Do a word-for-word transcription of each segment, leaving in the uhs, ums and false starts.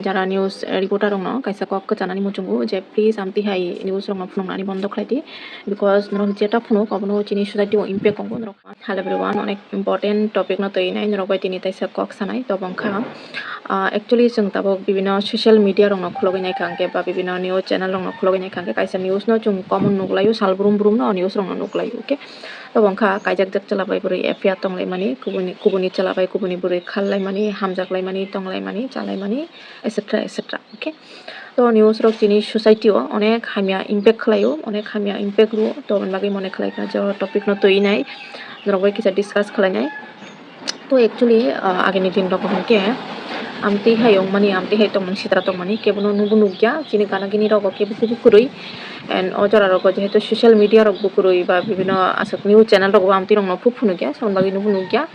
jara news reporter rokno kaisa kok kwchanani muchungo je please amtwi hai news rokno phunuknani bondo khlai di, because norok jeta phunuk obono chini society o impact tongo norok. Hello everyone, onek important topic no twi nai norok bai tini taisa kok sanai to bongkha. Ah, actually chwng tabuk bibino social media rokno khulogwi nai kha hwnkhe ba bibino news channel rokno khulogwi nai kha hwnkhe kaisa news no chwng common nuklaio, sal brum brum no news rokno nuklaio, okay? To bongkha kaijak jak chwla bai bwrwi affair tonglaimani, kubuni kubuni chwla bai kubuni bwrwi khallaimani, hamjaklaimani, tonglaimani, chalaimani, et cetera et cetera, okay? To news rok chini society o onek hamya impact khlaio, onek hamya impact rwo, to aboni bagwi mone khlai kha je o topic no twi nai norok bai kisa discuss khlai nai. To actually, ah, agini din rok hwnkhe amtwi hai wngmani, amtwi hai tongmung sitra tongmani kebono nubo nukya, chini gana gini rogo kebo kubu kwrwi, and o jora rogo jehetu social media rok bo kwrwi ba bibino aswk news channel rok bo amtwi rokno phuk phunukya, saboni bagwi nubo nukya.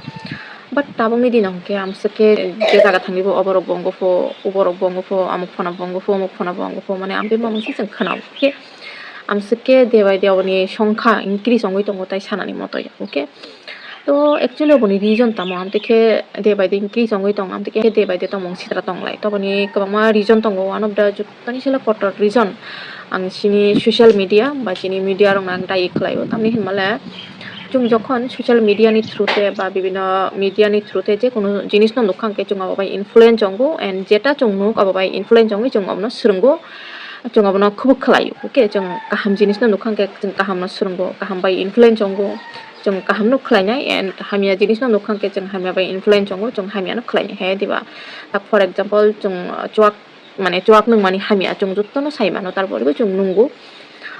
But tabukni dino hwnkhe amswk khe je jaga thangwi bo oborok bo wngwi pho, uborok bo wngwi pho, amuk phano bo wngwi pho, umuk phano bo wngwi pho, mane amtwi mamung se chwng khwnao, okay? Amswk khe day by day oboni songkha increase wngwi tongo tai sanani motoi, okay? To actually oboni reason tamo, amtwi khe day by day increase wngwi tongo, amtwi khe day by day tongmung sitra tonglai. To oboni kwbangma reason tongo, one of the jottoni selo kotor reason ang chini social media ba chini media rokno ang dayi khlaio. Tamni hinmale chwng jokhon social media ni through te ba bibino media ni through te je kunu jinis no nukha hwnkhe chwng abo bai influence wngo, and jeta chwng nuk abo bai influence wngwi chwng obono swrwngo, chwng obono khubuk khlaio, okay? Chwng kaham jinis no nukha hwnkhe chwng kaham no swrwngo, kaham bai influence wngo, chwng kaham no khlainai, and hamya jinis no nukha hwnkhe chwng hamya bai influence wngo, chwng hamya no khlainai. Hai diba? Tak for example, chwng, uh, chuak, mane chuak nungmani hamya chwng jotono sai mano, tarpore bo chwng nungo.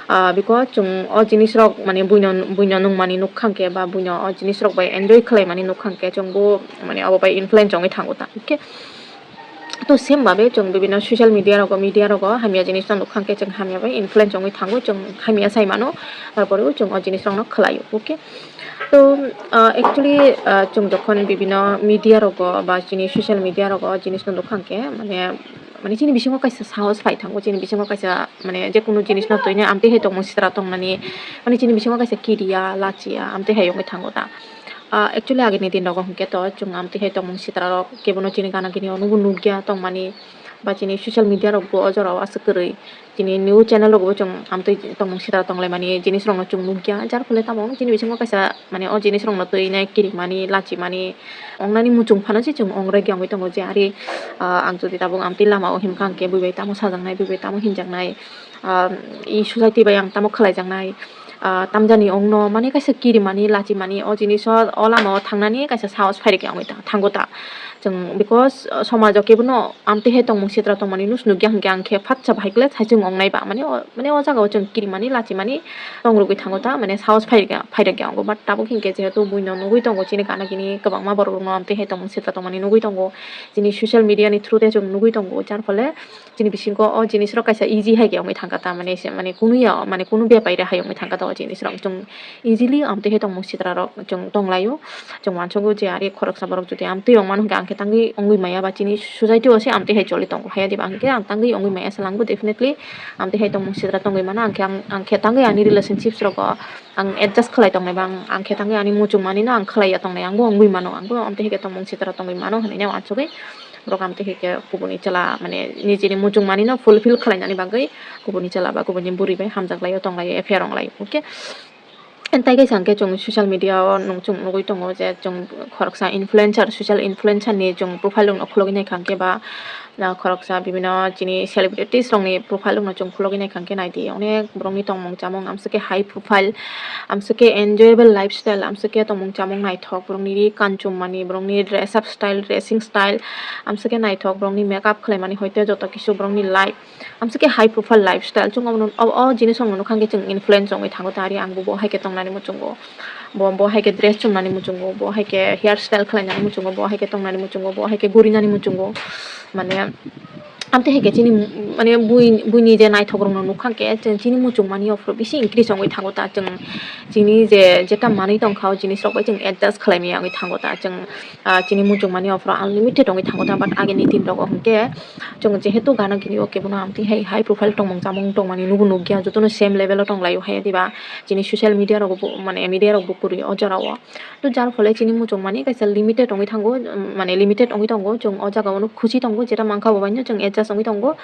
Ah, because chwng o jinis rok mane buino, buino nungmani nukha hwnkhe ba buino o jinis rok bai enjoy khlaimani nukha hwnkhe chwng bo mane obo bai influence wngwi thango ta, okay? To same babe chwng bibino social media rogo, media rogo hamya jinis no nukha hwnkhe chwng hamya bai influence wngwi thango, chwng hamya sai mano, tarpore bo chwng o jinis rokno khlaio, okay? To, ah, actually, ah, chwng jokhon bibino media rogo ba chini social media rogo jinis no nukha hwnkhe mane, mane chini bisingo kaisa sahos phai thango, chini bisingo kaisa mane je kunu jinis no twi nai amtwi hai tongmung sitra tongnani, mane chini bisingo kaisa kiriya, lachiya amtwi hai wngwi thango ta. Ah, actually agini din rogo hwnkhe to chwng amtwi hai tongmung sitra rok kebono chini gana gini o nubo nukya tongmani ba chini social media rok bo o jora o aswk kwrwi. Chini news channel rogo bo chwng amtwi tongmung sitra tonglaimani jinis rokno chwng nukya, jar phole tamo chini bisingo kaisa mane o jinis rokno twi nai kirimani, lachimani, wngnani muchung phano se chwng wngrwkya wngwi tongo je ari, ah, ang jodi tabuk amtwi lama o himkha hwnkhe bui bai tamo sajaknai, bui bai tamo hinjaknai, ah, i society bai ang tamo khlaijaknai, ah, tamjani ongno mane kaisa kirimani, lachimani o jiniso o lama o thangnani kaisa sahos phairikya wngwi ta-, thango ta. Chwng because, ah, somajo kebono amtwi hai tongmung sitra tongmani nus nukya hwnkhe ang khe phatsa bahai kle saichung wngnai ba. Mane o, mane o jaga o chwng kirimani, lachimani tongrogwi thango ta, mane sahos phairikya, phairikya wngo. But tabuk hinkhe jehetu buino nugwi tongo chini gana gini kwbangma borok rokno amtwi hai tongmung sitra tongmani nugwi tongo. Chini social media ni through te chwng nugwi tongo, jar phole chini bisingo o jinis rok kaisa easy hai khe wngwi thangkha ta, mane se, mane kunu ya, mane kunu bepai rok hai wngwi thangkha ta o jinis rok. Chwng easily amtwi hai tongmung sitra rok chwng tonglaio. Chwng uansukgo je ari khoroksa borok jodi amtwi wngmano hwnkhe ang khe tangwi wngwi maya ba chini society o se amtwi hai choli tongo. Haya diba hwnkhe ang tangwi wngwi maya se langbo definitely amtwi hai tongmung sitra tongwi mano. Ang khe, ang, ang khe tangwi ani relationships rogo ang adjust khlai tongnai ba ang, ang khe tangwi ani muchung manino ang khlai ya tongnai, angbo wngwi mano, angbo amtwi hai khe tongmung sitra tongwi mano hinwi uansugwi borok amtwi hai khe kubuni chwla mane nijini muchung manino fulfill khlainani bagwi kubuni chwla ba kubuni bwrwi bai hamjaklaio tonglaio, affair wnglaio, okay? And tai kaisa hwnkhe chwng social media o nwng chwng nugwi tongo je chwng khoroksa influencer, social influencer ni chwng profile rokno khulogwi naikha hwnkhe ba, ah, khoroksa bibino chini celebrities rokni profile rokno chwng khulogwi naikha hwnkhe naidi onek borokni tongmung chamung amswkhe high profile, amswkhe enjoyable lifestyle, amswkhe tongmung chamung naithok, borokni ri kanchum mani, borokni dress up style, dressing style, amswkhe naithok, borokni makeup khlaimani hoite joto kisu borokni life. Amswkhe high profile lifestyle, chwng obono, o, o jinis rokno nukha hwnkhe chwng influence wngwi thango ta, ari ang bo, bo hai khe tongnani muchungo, bo, bo hai khe dress chumnani muchungo, bo hai khe hair style khlainani muchungo, bo hai khe tongnani muchungo, bo hai khe gurinani muchungo, mane Amtwi hai khe chini, mane, bui-, buini je naithok rokno nukha khe chwng chini muchungmani o phuru bisi increase wngwi thango ta, chwng chini je jeta manwi tongkha o jinis rok bai chwng adjust khlai maya wngwi thango ta, chwng, ah, chini muchungmani o phuru unlimited wngwi thango ta, but agini din rogo hwnkhe chwng jehetu gana gini o kebono amtwi hai high profile tongmung chamung tongmani nugo nukya, jotono same level o tonglaio hai diba chini social media rogo bo, mane, media rok bo kwrwi o jora o. To jar phole chini muchungmani kaisa limited wngwi thango, um, mane limited wngwi tongo, chwng o jaga o no khusi tongo, jeta mankha bo bai no chwng adjust wngwi tongo.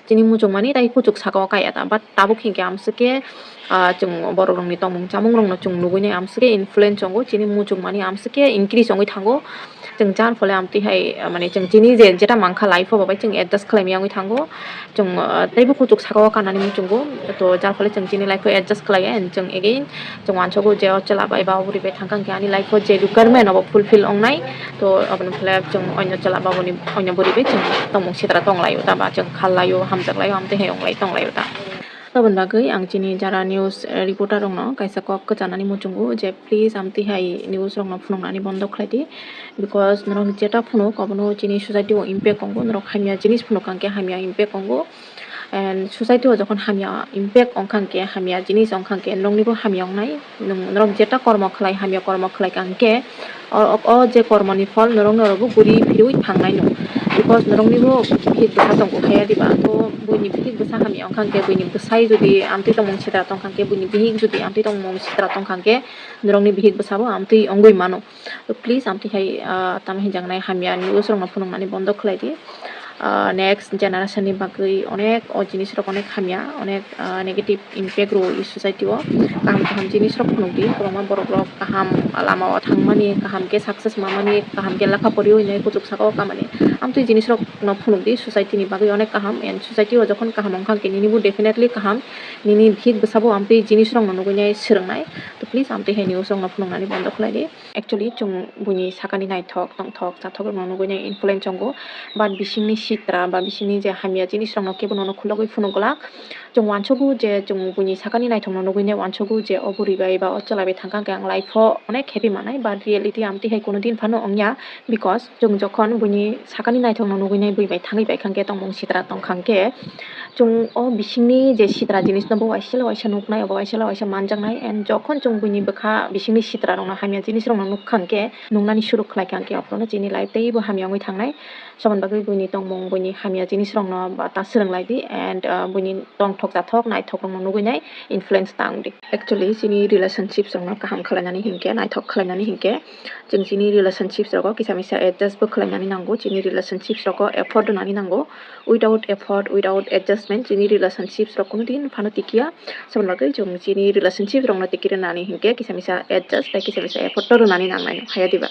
Chini muchungmani tai kuchuk saka o kaya ta, but tabuk hinkhe amswk khe, ah, chwng borok rokni tongmung chamung rokno chwng nugwi nai amswk khe influence tongo, chini muchungmani amswk khe increase wngwi thango. Chwng jar phole amtwi hai, ah, mane chwng chini je jeta mankha life o bo bai chwng adjust khlai maya wngwi thango. Chwng, ah, teibo kuchuk saka o kanani muchungo, to jar phole chwng chini life o adjust khlai ya, and chwng again chwng uansago je o chwla bai ba o bwrwi bai thang kha, hwnkhe ani life o je requirement abo fulfill wngnai, to aboni phole chwng onyo chwla ba boni, onyo bwrwi bai chwng tongmung sitra tonglaio ta, ba chwng khallaio, hamjaklaio, amtwi hai wnglai tonglaio ta. Aboni bagwi ang chini jara news, eh, reporter rokno kaisa kok kwchanani muchungo je please amtwi hai news rokno phunuknani bondo khlai di, because norok jeta phunuk abono chini society o impact tongo, norok hamya jinis phunuk kha hwnkhe hamya impact tongo. And society o jokhon hamya impact wngkha hwnkhe, hamya jinis wngkha hwnkhe, noroknibo hamya wngnai. Nwng, norok jeta kormo khlai, hamya kormo khlai kha hwnkhe, o, o, o je kormoni phol norokno oro bo guri phirwi thangnai no. Because noroknibo bihik bwsa tongo, haya diba? To buini bihik bwsa hamya wngkha hwnkhe, buini bwsai jodi amtwi tongmung sitra tongkha hwnkhe, buini bihik jodi amtwi tongmung sitra tongkha hwnkhe, norokni bihik bwsabo amtwi wngwi mano. To please amtwi hai, ah, tamo hinjaknai hamya news rokno phunuknani bondo khlai di. Ah, next generation ni bagwi onek o jinis rok onek hamya, onek, ah, negative impact rwo i society o. Kaham kaham jinis rok phunuk di, kwbangma borok rok kaham lama o thangmani, kaham khe success mamani, kaham khe lekha poriwi nai kuchuk saka o kamani. Amtwi jinis rok no phunuk di, society ni bagwi onek kaham, and society o jokhon kaham wngkha hwnkhe nini bo definitely kaham, nini bihik bwsabo amtwi jinis rok no nugwi nai swrwngnai. To please amtwi hai news rok no phunuknani bondo khlai di. Actually, chwng buini sakani naithok, tongthok, chathok rokno nugwi nai influence tongo, but bisingni sitra ba bisingni je hamya jinis rokno kebo nono khulogwi phunuk glak. Chwng uansugo je chwng buini sakani naithokno nugwi nai uansugo je o bwrwi bai ba o chwla bai thang kha hwnkhe ang life o onek happy manai, but reality amtwi hai kono din phano wngya, because chwng jokhon buini sakani naithokno nugwi nai bui bai thangwi bai kha hwnkhe tongmung sitra tong kha hwnkhe, chwng o bisingni je sitra jinisno bo waisla waisa nuknai, obo waisla waisa manjaknai, and jokhon chwng buini bwkha bisingni sitra rokno hamya jinis rokno nuk kha hwnkhe nuknani suru khlai kha hwnkhe, aphuru no chini life teibo hamya wngwi thangnai. Soboni bagwi buini tongmung, buini hamya jinis rokno ba ta swrwng lai di, and, uh, buini tongthok chathok naithok rokno nugwi nai influence ta wng di. Actually, chini relationships rokno kaham khlainani hinkhe, naithok khlainani hinkhe, chwng chini relationships rogo kisa misa adjust bo khlainani nango, chini relationships rogo effort rwnani nango. Without effort, without adjustment, chini relationships rok kono din phano tikiya. Soboni bagwi chwng chini relationships rokno tiki rwnani hinkhe kisa misa adjust tei kisa misa effort to rwnani nangnai, haya diba?